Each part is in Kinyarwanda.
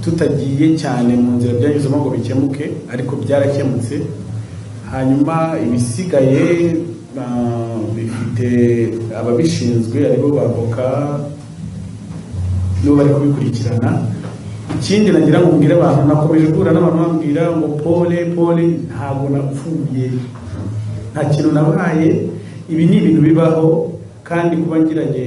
Tutagiye cyane mu nzira byanyuzemo ngo bikemuke, ariko byarakemutse. Hanyuma ibisigaye bifite ababishinzwe, aribo bavoka, nibo bari kubikurikirana. Ikindi nagira ngo mbwire abantu, nakomeje guhura n'abantu bambwira ngo pole pole, ntabwo napfuye, nta kintu nabaye. Ibi ni ibintu bibaho, kandi kuba ngiranye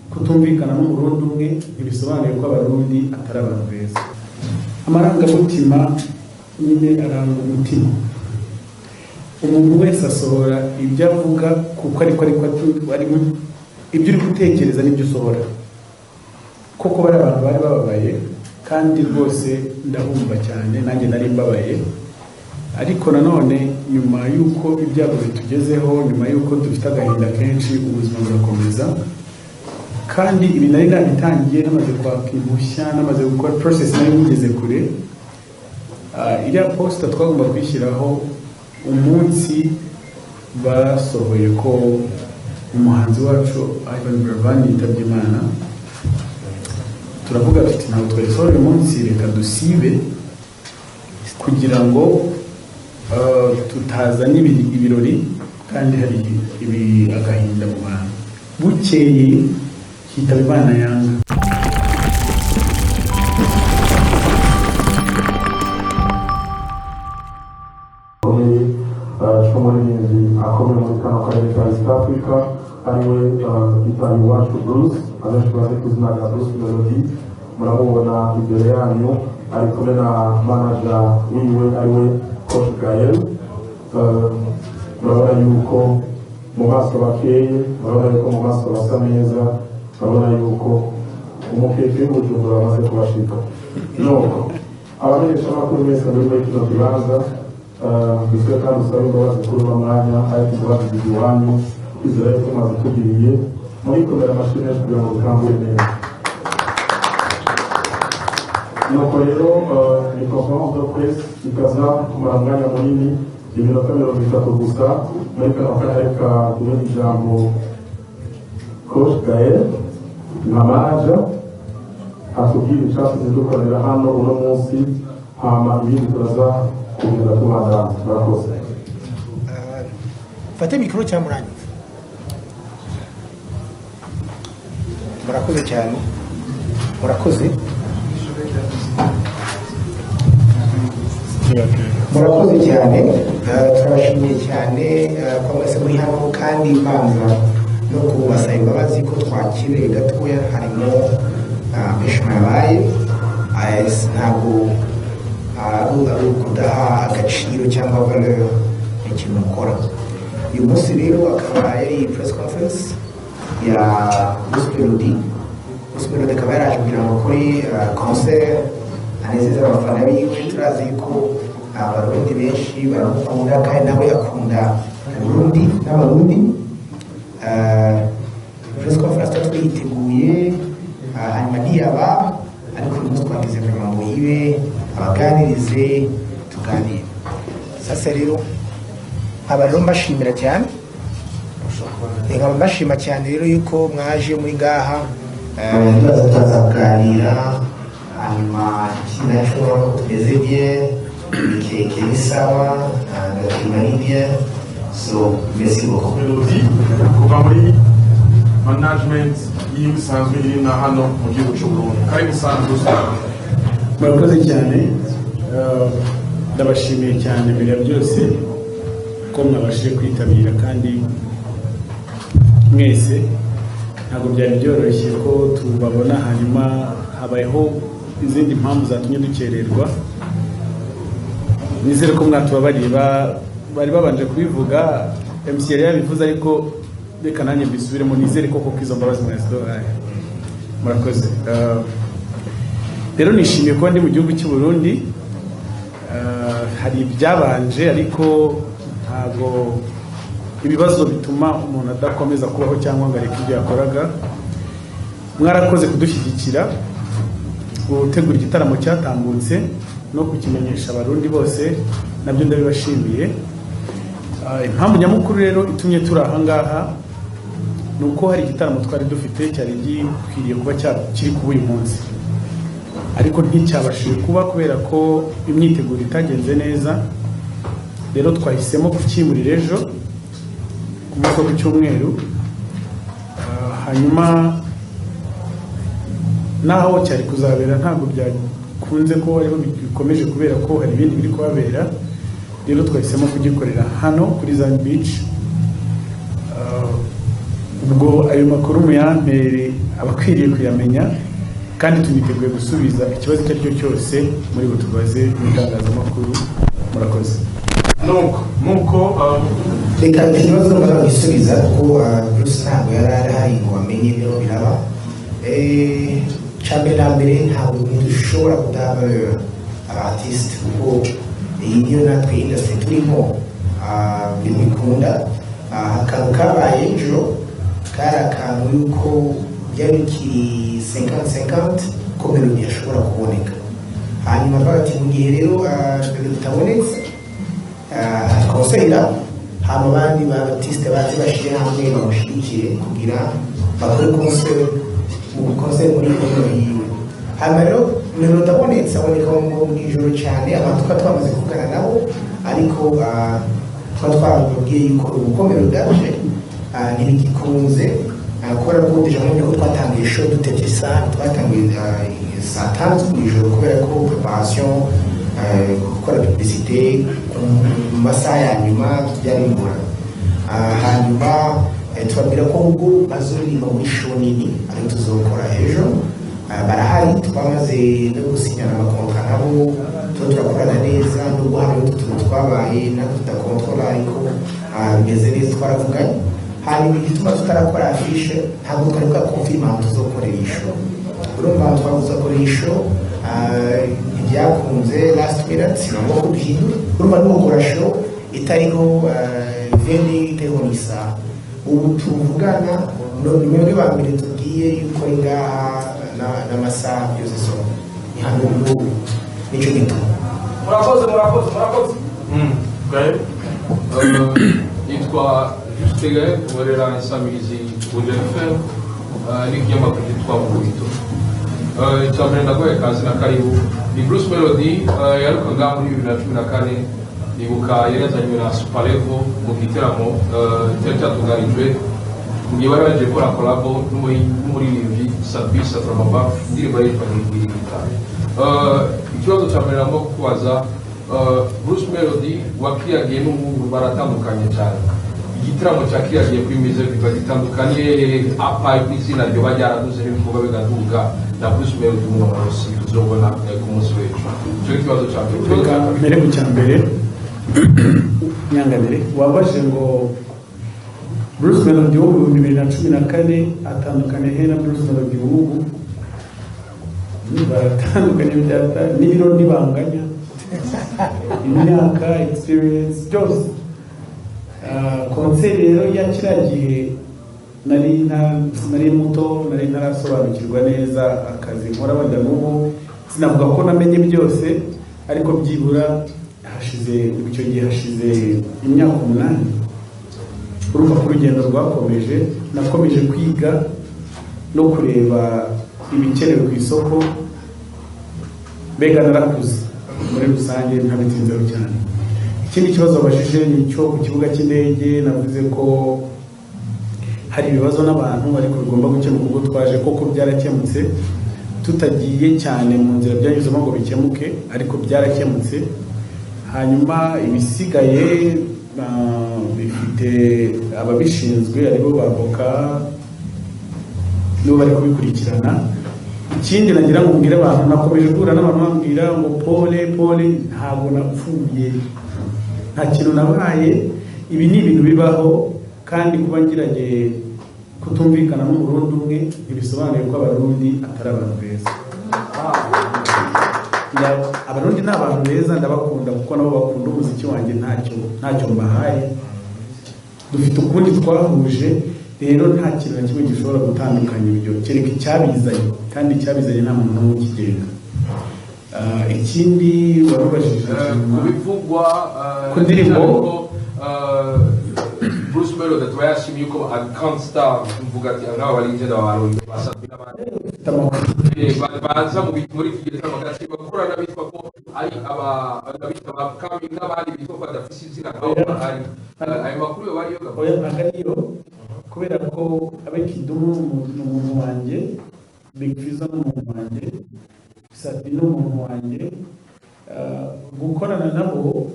kutumvikana n'Umurundi umwe ntibisobanuye ko Abarundi atari abantu beza. Amarangamutima nyine aranga umutima. Umuntu wese asohora ibyo avuga kuko ariko ari ibyo uri gutekereza n'ibyo usohora. Koko bari abantu bari bababaye, kandi rwose ndabumva cyane, nanjye nari mbabaye. Ariko nanone nyuma y'uko ibyago bitugezeho, nyuma y'uko dufite agahinda kenshi, ubuzima burakomeza. Kandi ibi nari nabitangiye, namaze kwaka impushya, namaze gukora process, nari ngeze kure. Iriya poster twagomba kwishyiraho umunsi basohoye ko umuhanzi wacu Yvan Buravan yitabye Imana. Turavuga tuti: "Ntabwo twayisohora uyu munsi, reka dusibe kugira ngo tutazana ibirori kandi hari ibi agahinda mu bantu." Bukeye hitaba Imana Yanga. Gikomeye cy'umuririmbyi akomeye muri kano karere ka East Africa, ariwe Itahiwacu Bruce, abenshi bazi ku izina rya Bruce Melody. Muramubona imbere yanyu, ari kumwe na manager wiwe, ariwe Coach Gael. Murabona yuko mu maso bakeye, murabona yuko mu maso basa neza, murabona yuko umukeke w'Ubujumbura wamaze kubashika. Nuko abamenyeshamakuru mwese muri kino kibanza, dusaba kandi usaba imbabazi kuri uno mwanya, ariko imbabazi ziri iwanyu, twizera yuko mwazitugiriye. Murikomera amashyi menshi kugira ngo dutangure neza. Nuko rero ni conférence de presse ikaza kumara umwanya munini, iminota 30 gusa. Muri kano kanya reka duhe ijambo Coach Gael nka manager, atubwire icyatumye dukorera hano uno munsi, hama ibindi turaza kugenda tubandanya. Murakoze. Fate mikoro cyangwa muranyumva? Murakoze cyane, murakoze, murakoze cyane. Turabashimiye cyane ko mwese muri hano, kandi mbanza no kubasaba imbabazi ko twakiriye gatoya, harimo empêchement yabaye. Ntabwo ari ukudaha agaciro cyangwa valeur ikintu mukora. Uyu munsi rero akaba yari press conference ya Bruce Melody. Bruce Melody akaba yaraje kugira ngo akore concert, anezeze abafana biwe. Turazi ko Abarundi benshi baramukunda, kandi nawe akunda Uburundi n'Abarundi. Press conference tuba twayiteguye, hanyuma ntiyaba, ariko uyu munsi twagize kugira ngo ibe, abaganirize, tuganire. Sasa rero nkaba rero mbashimira cyane, nkaba mbashima cyane rero yuko mwaje muri ngaha. Ibibazo turaza kuganira, hanyuma ikindi naco tumeze bien, imikeke ni sawa, agakima ni bien, so merci beaucoup. Melody kuva muri management yiwe isanzwe iri na hano mu gihugu cy'u Burundi. Karibu sana, Bruce. Murakoze cyane. Ndabashimiye cyane mbere ya byose ko mwabashije kwitabira kandi mwese. Ntabwo byari byoroshye ko tubabona, hanyuma habayeho izindi mpamvu zatumye dukererwa. Nizere ko mwatubabariye. Bari babanje kubivuga, MC yari yabivuze, ariko reka nanjye mbisubiremo. Nizere ko koko izo mbabazi mwaziduhaye. Murakoze. Rero nishimiye kuba ndi mu gihugu cy'u Burundi. Hari ibyabanje, ariko ntabwo ibibazo bituma umuntu adakomeza kubaho cyangwa ngo areke ibyo yakoraga. Mwarakoze kudushyigikira, gutegura igitaramo cyatambutse no kukimenyesha Abarundi bose, nabyo ndabibashimiye. Impamvu nyamukuru rero itumye turi aha ngaha ni uko hari igitaramo twari dufite cyari gikwiriye kuba kiri kuba uyu munsi. Ariko nticyabashije kuba kubera ko imyiteguro itagenze neza. Rero twahisemo kukimurira ejo ku munsi wo ku cyumweru. Hanyuma naho cyari kuzabera ntabwo byakunze ko ariho bikomeje, kubera ko hari ibindi biri kuhabera. Rero twahisemo kugikorera hano kuri Zion Beach. Ubwo ayo makuru muyampere abakwiriye kuyamenya, kandi tuniteguye gusubiza ikibazo icyo ari cyo cyose muri butubaze mu itangazamakuru. Murakoze. Nuko nuko Reka ikibazo baragisubiza, kuko Bruce ntabwo yari ahari ngo amenye ibyo biraba. Cya mbere na mbere, ntabwo ntidushobora kudaha aba artiste, kuko iyi niyo natwe industry turimo, ibintu bikunda. Akantu kabaye ejo kari akantu yuko byari bikiri 50-50 ko Melody ashobora kuboneka. Hanyuma bavuga ati mu gihe rero Melody itabonetse, concert, hama abandi ba artiste baze bashyire hamwe bamushyigikire kugira bakore concert mu concert muri honneur yiwe. Hanyuma rero Melody abonetse, aboneka mu ijoro cyane. Abantu twari twamaze kuvugana nabo, ariko twari twababwiye yuko uko Melody aje ntibigikunze, kubera ko déjà mwumve ko twatangiye show dutevye isaha, twatangiye saa 5 zo mw'ijoro, kubera ko préparation, gukora publicité ku masaha ya nyuma byari bigoranye. Hanyuma tubabwira ko ahubwo bazoririmba muri show nini ariyo tuzokora ejo. Barahari, twamaze no gusinyana ama contrat nabo, tuba turakorana neza, nubwo hari utuntu twabaye natwe tudakontorora, ariko bimeze neza, twaravuganye. Hanyuma igituma tutarakora affiche, ntabwo twari bwakonfirma ahantu tuzokorera iyi show. Urumva, ahantu twabuze gukorera iyi show ntibyakunze, last minute si ngombwa ko duhindura. Urumva, nugukora show itariho venue, itariho n'isaha. Ubu tuvugana ni mwebwe ba mbere tubwiye yuko ari ngaha n'amasaha byose, so ni hano ubu, nicyo gituma. Murakoze, murakoze, murakoze. Gael. Nitwa Juste Gael, nkorera insamirizi Buja FM n'ikinyamakuru cyitwa Mukubito. Icya mbere, ndaguhaye kazi na karibu. Ni Bruce Melody yarukaga muri 2014, nibuka yari yazanywe na Superlevel mu giteramo cyari cyatunganijwe mu gihe bari bagiye gukora collabo n'umuririmbyi Sabi Satrababa, indirimbo yitwa Ntigirigita. Ikibazo cya mbere nagomba kukubaza, Bruce Melody wa kiriya gihe n'ubu baratandukanye cyane. Igitaramo cya kiriya gihe kuri Maison Viva gitandukanye apa izina ryoba ryaraduze n'ibikorwa bigaduga na Bruce Melody uno munsi tuzobona ku munsi w'ejo? Icyo ni ikibazo cya mbere. Ikibazo Reka cya kabiri. mbere mu cya mbere, nyanganire, wabajije ngo Bruce Melody wo mu 2014 atandukanye he na Bruce Melody w'ubu? Baratandukanye byata n'ibiro ntibanganya, imyaka, experience, byose. Concert rero ya kiriya gihe nari muto, nari ntarasobanukirwa neza akazi nkora. Wenda n'ubu sinavuga ko namenye byose, ariko byibura hashize, icyo gihe hashize imyaka 8. Urumva ko urugendo rwakomeje, nakomeje kwiga no kureba ibikenewe ku isoko, mbega narakuze muri rusange, ntabitinzeho cyane. Ikindi kibazo wabajije ni icyo ku kibuga cy'indege. Navuze ko hari ibibazo n'abantu, ariko bigomba gukemuka ubwo twaje. Koko byarakemutse, tutagiye cyane mu nzira byanyuzemo ngo bikemuke, ariko byarakemutse. Hanyuma ibisigaye bifite ababishinzwe, aribo bavoka, nibo bari kubikurikirana. Ikindi nagira ngo mbwire abantu, nakomeje guhura n'abantu bambwira ngo pole pole, ntabwo napfuye, nta kintu nabaye. Ibi ni ibintu bibaho, kandi kuba ngiranye kutumvikana n'Umurundi umwe ntibisobanuye ko Abarundi atari abantu beza. Abarundi ni abantu beza, ndabakunda kuko nabo bakunda umuziki wanjye, ntacyo mbahaye. Dufite ukundi twahuje, rero nta kintu na kimwe gishobora gutandukanya ibyo, kereka icyabizanye, kandi icyabizanye nta muntu n'umwe ukigenga. Ikindi warubajije Ku bivugwa Ku ndirimbo? cyane ko Bruce Melody Melody tuba yashimye yuko a grand star, mvuga ati nk'aba bari legend, abarundi basanzwe n'abandi Ufite amakuru. Baza muri iki gitaramo, bagashima gukorana n'abitwa ko ari aba abitwa ba upcoming n'abandi bitwa ko badafise izina nk'abo bahari. Ayo makuru yo bariyo gabo? Oya, ntabwo ariyo, kubera ko abe Kidumu ni umuntu wanjye, Big Fizzo ni umuntu wanjye, Sat-B ni umuntu wanjye. Gukorana nabo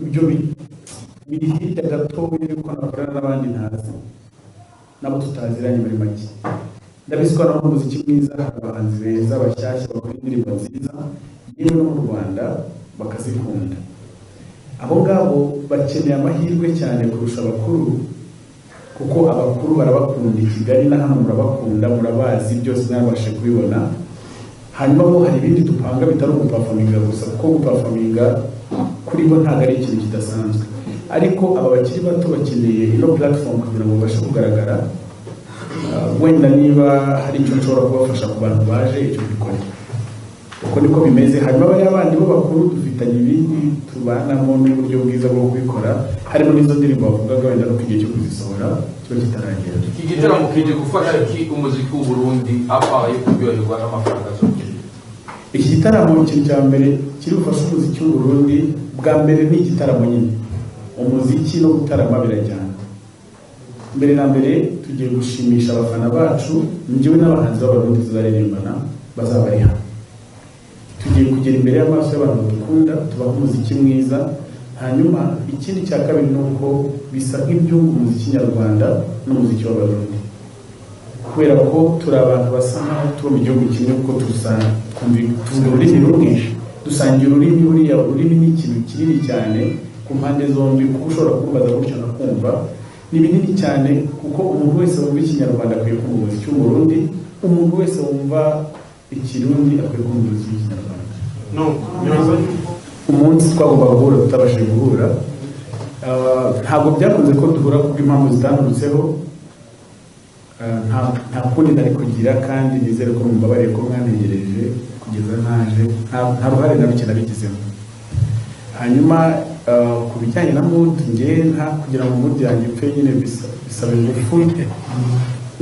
ibyo biri hirya gato y'uko nakorana n'abandi ntazi, nabo tutaziranye. Muri make, ndabizi ko hano umuziki mwiza, hari abahanzi beza bashyashya bakora indirimbo nziza, yewe no mu Rwanda bakazikunda. Abo ngabo bakeneye amahirwe cyane kurusha abakuru, kuko abakuru barabakunda i Kigali na hano murabakunda, murabazi, byose mwabashe kubibona. Hanyuma bo hari ibindi dupanga bitari uguperforminga gusa, kuko guperforminga kuri bo ntabwo ari ikintu kidasanzwe, ariko aba bakiri bato bakeneye ino platform kugira ngo babashe kugaragara. Wenda niba hari icyo nshobora kubafasha ku bantu baje, icyo mbikore, uko niko bimeze. Hanyuma bariya bandi bo bakuru dufitanye ibindi tubanamo n'uburyo bwiza bwo kubikora, harimo n'izo ndirimbo bavugaga, wenda nuko igihe cyo kuzisohora kiba kitaragera. Iki gitaramo kije gufasha iki umuziki w'u Burundi, apa yo kuryoherwa n'amafaranga azokije? Iki gitaramo, ikintu cya mbere kiri bufashe umuziki w'u Burundi, bwa mbere ni igitaramo nyine. Umuziki no gutarama birajyana. Mbere na mbere tugiye gushimisha abafana bacu, njyewe n'abahanzi b'Abarundi tuzaririmbana bazaba bari hano. Tugiye kugera imbere y'amaso y'abantu dukunda, tubaha umuziki mwiza. Hanyuma ikindi cya kabiri ni uko bisa nk'ibyunga umuziki nyarwanda n'umuziki w'Abarundi, kubera ko turi abantu basa nkaho tuba mu gihugu kimwe, kuko tuvuga ururimi rumwe, dusangira ururimi. Buriya ururimi ni ikintu kinini cyane ku mpande zombi, kuko ushobora kumbaza gutyo nakumva. Ni binini cyane, kuko umuntu wese wumva Ikinyarwanda akwiye kumva umuziki w'Umurundi, umuntu wese wumva Ikirundi akwiye kumva umuziki w'Ikinyarwanda. No nibaza yuko Umunsi twagombaga guhura tutabashije guhura, ntabwo byakunze ko duhura kubw'impamvu zitandutseho. Nta kundi nari kugira, kandi nizere ko mumbabariye ko mwantegereje kugeza naje. Nta ruhare na ruke nabigizemo. Hanyuma ku bijyanye na mood, njye nta kugira ngo mood yanjye ipfe nyine, bisaba ingufu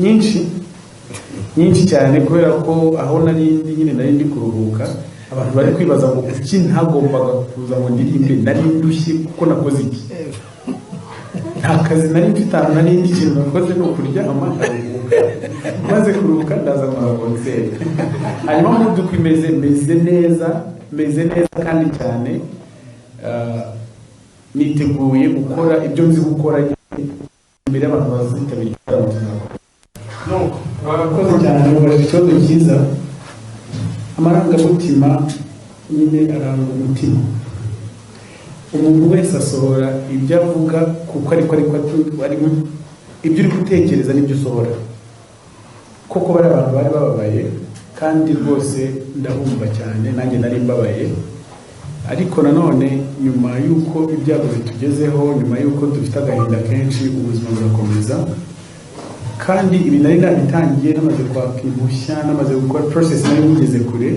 nyinshi nyinshi cyane, kubera ko aho nari ndi nyine nari ndi kuruhuka. Abantu bari kwibaza ngo kuki ntagombaga kuza ngo ndirimbe. Nari ndushye kuko nakoze iki? Nta kazi nari mfite ahantu nari ndi. Ikintu nakoze ni ukuryama nkaruhuka. Maze kuruhuka ndaza nkora concert. Hanyuma mood uko imeze, meze neza, meze neza kandi cyane. Niteguye gukora ibyo nzi gukora nyine imbere y'abantu bazitabira igitaramo tuzakora. No Murakoze cyane, mubajije ikibazo cyiza. Amarangamutima nyine aranga umutima. Umuntu wese asohora ibyo avuga kuko ariko ibyo uri gutekereza nibyo usohora. Koko bari abantu bari bababaye, kandi rwose ndabumva cyane, nanjye nari mbabaye. Ariko nanone nyuma y'uko ibyago bitugezeho, nyuma y'uko dufite agahinda kenshi, ubuzima burakomeza. Kandi ibi nari nabitangiye, namaze kwaka impushya, namaze gukora process, nari ngeze kure.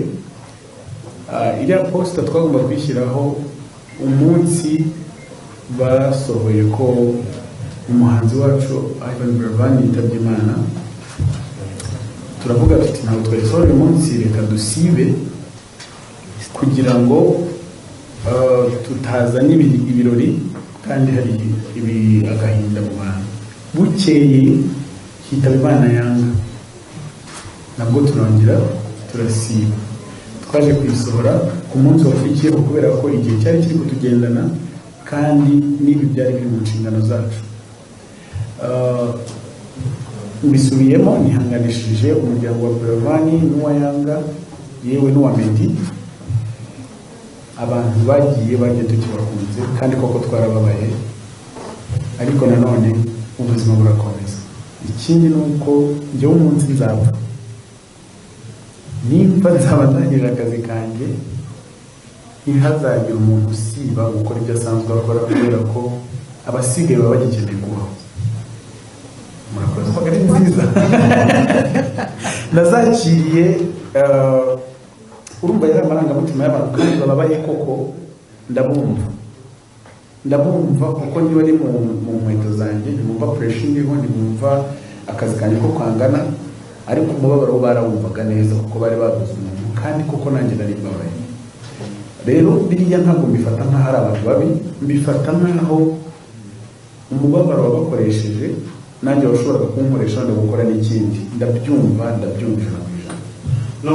Iriya poster twagomba kwishyiraho umunsi basohoye ko umuhanzi wacu Ivan Buravan yitabye Imana. Turavuga tuti ntabwo twayisohora uyu munsi, reka dusibe kugira ngo tutazana ibirori kandi hari ibi agahinda mu bantu. Bukeye hitaba Imana Yanga, nabwo turongera turasiba. Twaje kuyisohora ku munsi wakurikiyeho, kubera ko igihe cyari kiri kutugendana kandi n'ibi byari biri mu nshingano zacu. Mbisubiyemo, nihanganishije umuryango wa Buravani n'uwa Yanga, yewe n'uwa Meddy. Abantu bagiye bagiye tukibakunze, kandi koko twarababaye, ariko nanone ubuzima burakomeza. Ikindi ni uko njyewe umunsi nzapfa, nimba nzaba ndangije akazi kanjye, ntihazagire umuntu usiba gukora ibyo asanzwe akora, kubera ko abasigaye baba bagikeneye kubaho. Murakoze. Ari nziza nazakiriye. Urumva yari amarangamutima y'abantu kandi bababaye koko, ndabumva. Ndabumva kuko niba ari mu nkweto zanjye, ntibumva pressure ndiho, ntibumva akazi kanjye ko kangana, ariko umubabaro wo barawumvaga neza kuko bari babuze umuntu, kandi koko nanjye nari mbabaye. Rero biriya ntabwo mbifata nk'aho ari abantu babi, mbifata nk'aho umubabaro wabakoresheje nanjye washoboraga kunkoresha wenda gukora n'ikindi. Ndabyumva, ndabyumva 100%. No.